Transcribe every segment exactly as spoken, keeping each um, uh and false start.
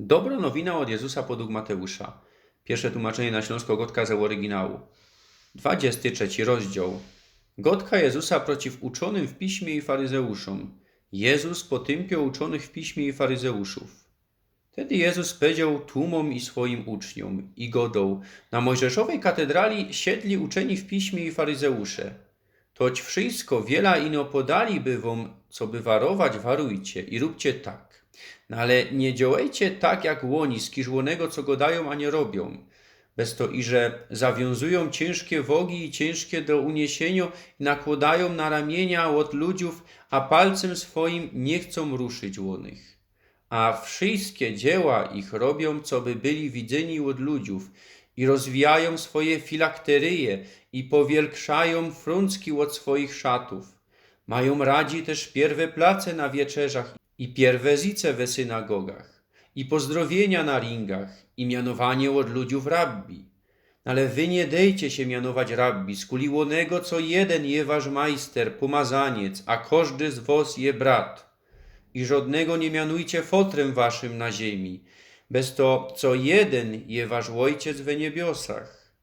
Dobrŏ nowina ôd Jezusa podug Mateusza. Piyrsze tumaczynie na ślōnskõ gŏdkã ze ôryginału. Dwadziesty trzeci rozdział. Gŏdka Jezusa przeciw uczōnym w piśmie i faryzeuszōm. Jezus potympiŏ uczōnych w piśmie i faryzeuszōw. Tedy Jezus powiedzioł tłumōm i swojim uczniōm i gŏdoł: Na Mojżeszowej katedrali siedli uczyni w piśmie i faryzeusze. Toć wszysko wiela ino podali by wōm, coby warować, warujcie i rōbcie tak. No ale niy dziołejcie tak, jak ôni, skiż ônego, co gŏdajōm, a niy robiōm. Bez to, iże zawiōnzujōm ciynżkie wogi i ciynżkie do uniesiynio i nakłŏdajōm na ramiynia ôd ludziōw, a palcym swojim niy chcōm ruszyć ônych. A wszyjske dzieła ich robiōm, coby byli widzyni ôd ludziōw, i rozwijajōm swoje filakteryje, i powielkszajōm frōncki ôd swojich szatōw. Majōm radzi tyż piyrwe place na wieczerzach i piyrwe zyce we synagogach, i pozdrowiynia na ringach, i mianowanie ôd ludziōw rabbi. Ale wy niy dejcie sie mianować rabbi, skuli ônego, co jedyn je wasz majster, pōmazaniec, a kożdy z wŏs je brat. I żŏdnego niy mianujcie fotrym waszym na ziymi, bez to, co jedyn je wasz Ôjciec we niebiosach.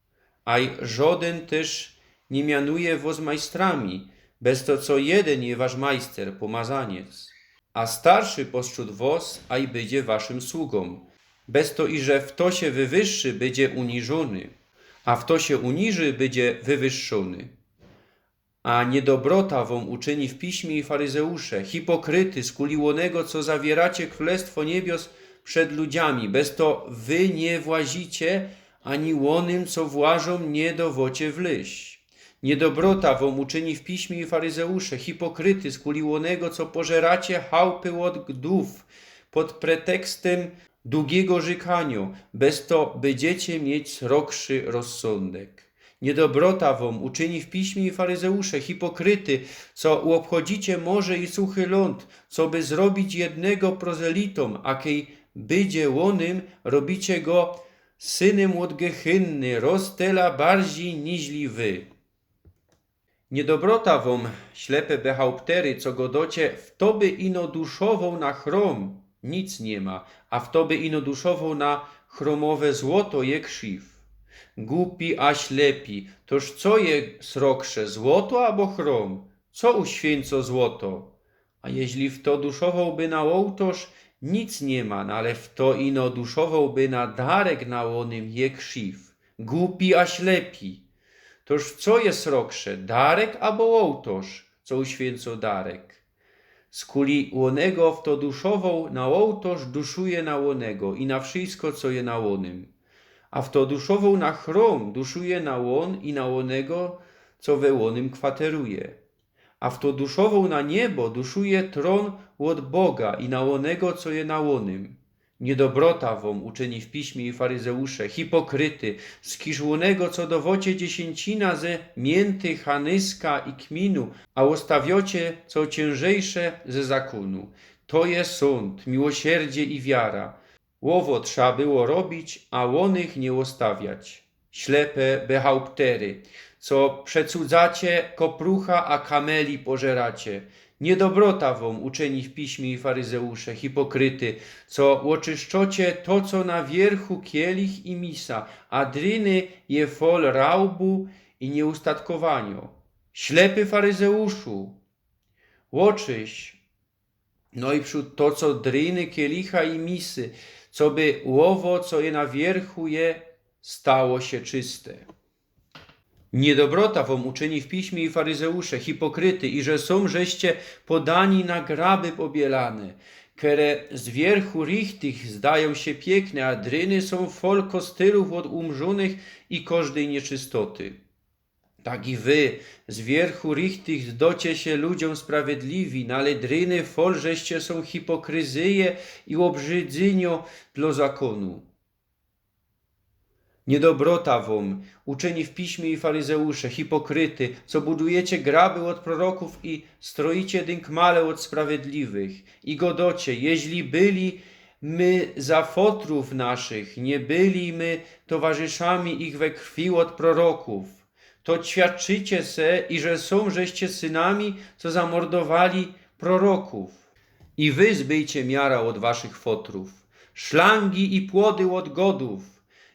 A i żŏdyn tyż niy mianuje wŏs majstrami, bez to, co jedyn je wasz majster, pōmazaniec. A starszy postrzōd wŏs, a i bydzie waszym sługōm. Bez to, iże fto sie wywyższy, bydzie uniżōny, a fto sie uniży, bydzie wywyższōny. A niydobrota wōm uczyni w piśmie i faryzeusze, hipokryty, skuli ônego, co zawieracie krōlestwo niebios przed ludziami, bez to wy niy włazicie, ani ônym, co włażōm, niy dowŏcie wlyź. Niydobrota wōm uczyni w piśmie i faryzeusze, hipokryty, skuli ônego, co pożeracie chałpy ôd gdōw pod pretekstym dugigo rzykaniŏ, bez to bydziecie mieć srogszy rozsōndek. Niydobrota wōm uczyni w piśmie i faryzeusze, hipokryty, co ôbchodzicie morze i suchy lōnd, coby zrobić jednego prozelitōm, a kej bydzie ônym, robicie go synym ôd Gehynny, roz tela bardzij niźli wy. Niydobrota wōm, ślepe behauptery, co gŏdŏcie: fto by ino duszowoł na chrōm, nic niy ma, a fto by ino duszowoł na chrōmowe złoto, je krziw. Gupi a ślepi, tōż co je srogsze, złoto abo chrōm? Co uświyncŏ złoto? A jeźli fto duszowŏłby na ôłtŏrz, nic niy ma, no ale fto ino duszowŏłby na darek na ônym, je krziw. Gupi a ślepi. Tōż co je srogsze, darek abo ôłtŏrz, co uświyncŏ darek? Skuli ônego fto duszowoł na ôłtŏrz, duszuje na ônego i na wszysko, co je na ônym. A fto duszowoł na chrōm, duszuje na ôn i na ônego, co we ônym kwateruje. A fto duszowoł na niebo, duszuje trōn ôd Boga i na ônego, co je na ônym. Niydobrota wōm, uczyni w piśmie i faryzeusze, hipokryty, skiż ônego, co dowŏcie dziesiyncina ze miynty, hanyska i kminu, a ôstawiocie, co ciynżejsze ze zakōnu. To je sōnd, miłosierdzie i wiara. Ôwo trza było robić, a ônych niy ôstawiać. Ślepe behauptery, co przecudzacie koprucha, a kameli pożeracie. Niydobrota wōm, uczyni w piśmie i faryzeusze, hipokryty, co ôczyszczŏcie to, co na wiyrchu, kielich i misa, a dryny je fol raubu i niyustatkowaniŏ. Ślepy faryzeuszu, ôczyś nojprzōd to, co dryny, kielicha i misy, coby ôwo, co je na wiyrchu, je stało sie czyste. Niydobrota wōm, uczyni w piśmie i faryzeusze, hipokryty, iże sōm żeście podani na graby pobielane, kere z wiyrchu richtich zdajōm sie piykne, a dryny sōm fol kostylōw ôd umrzōnych i kożdyj niyczystoty. Tak i wy z wiyrchu richtich zdŏcie sie ludziōm sprawiedliwi, no ale dryny fol żeście sōm hipokryzyje i ôbrzydzyniŏ dlŏ zakōnu. Niydobrota wōm, uczyni w piśmie i faryzeusze, hipokryty, co budujecie graby ôd prorokōw i stroicie dynkmale ôd sprawiedliwych, i gŏdŏcie: Jeźli byli my za fotrōw naszych, niy byli my towarzyszami ich we krwi ôd prorokōw. To świadczycie se, iże sōm żeście synami, co zamordowali prorokōw. I wy zbyjcie miara ôd waszych fotrōw. szlangi i płody ôd godōw,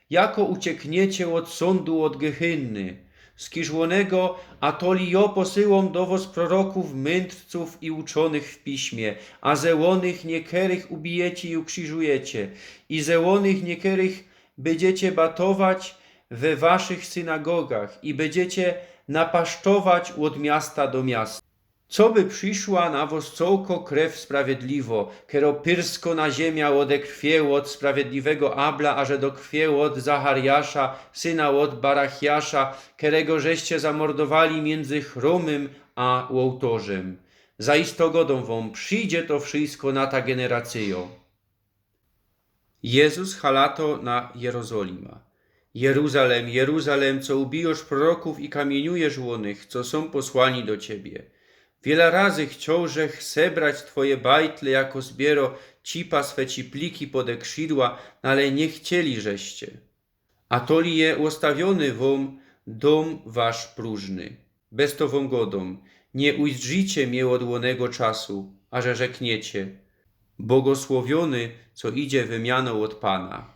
jako uciekniecie ôd sōndu ôd Gehynny. Skiż ônego, atoli jo posyłōm do wos prorokōw, myntrcōw i uczōnych w piśmie, a ze ônych niekerych ubijecie i ukrzyżujecie, i ze ônych niekerych bydziecie batować we waszych synagogach i bydziecie napasztować ôd miasta do miasta. Coby prziszła na wos cołko krew sprawiedliwo, kero pyrsko na ziymia ôde krwie ôd sprawiedliwego Abla, aże do krwie ôd Zachariasza, syna ôd Barachiasza, kerego żeście zamordowali miyndzy chrōmym a ôłtorzym. Zaisto godōm wōm, przidzie to wszysko na ta generacyjo. Jezus halato na Jerozolima. Jeruzalem, Jeruzalem, co ubijŏsz prorokōw i kamiyniujesz ônych, co sōm posłani do ciebie. Wiela razy chcioł żech zebrać twoje bajtle, jako zbiero cipa swe cipliki pode krzidła, no ale niy chcieli żeście. Atoli je ôstawiōny wōm dōm wasz prōżny. Bez to wōm godōm, niy uzdrzicie mie ôd ônego czasu, aże rzekniecie: Błogosławiōny, co idzie we miano ôd Pana.